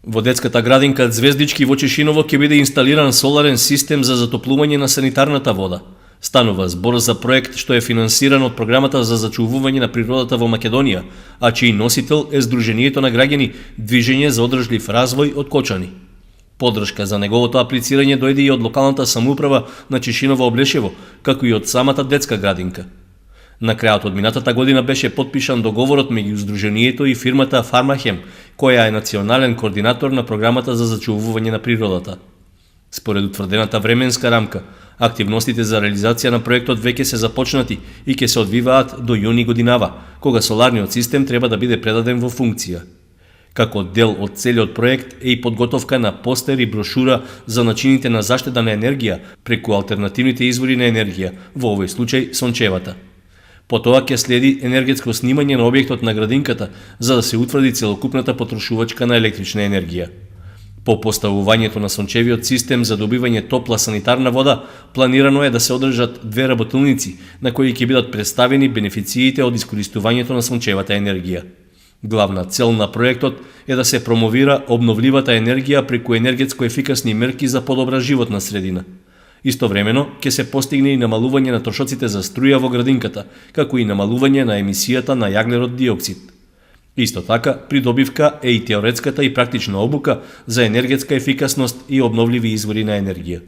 Во детската градинка Звездички во Чешиново ќе биде инсталиран соларен систем за затоплување на санитарната вода. Станува збор за проект што е финансиран од програмата за зачувување на природата во Македонија, а чиј носител е Сдруженијето на граѓани Движење за одржлив развој од Кочани. Подршка за неговото аплицирање дојде и од локалната самоуправа на Чешиново Облешево, како и од самата детска градинка. На крајот од минатата година беше потпишан договорот меѓу Сдруженијето и фирмата Фармахем, која е национален координатор на програмата за зачувување на природата. Според утврдената временска рамка, активностите за реализација на проектот веќе се започнати и ќе се одвиваат до јуни годинава, кога соларниот систем треба да биде предаден во функција. Како дел од целиот проект е и подготовка на постер и брошура за начините на заштеда на енергија преку алтернативните извори на енергија, во овој случај сончевата. Потоа ќе следи енергетско снимање на објектот на градинката, за да се утврди целокупната потрошувачка на електрична енергија. По поставувањето на сончевиот систем за добивање топла санитарна вода, планирано е да се одржат 2 работилници, на кои ќе бидат представени бенефициите од искористувањето на сончевата енергија. Главна цел на проектот е да се промовира обновливата енергија преку енергетско ефикасни мерки за подобра животна средина. Истовремено, ќе се постигне и намалување на трошоците за струја во градинката, како и намалување на емисијата на јаглерод диоксид. Исто така, придобивка е и теоретската и практична обука за енергетска ефикасност и обновливи извори на енергија.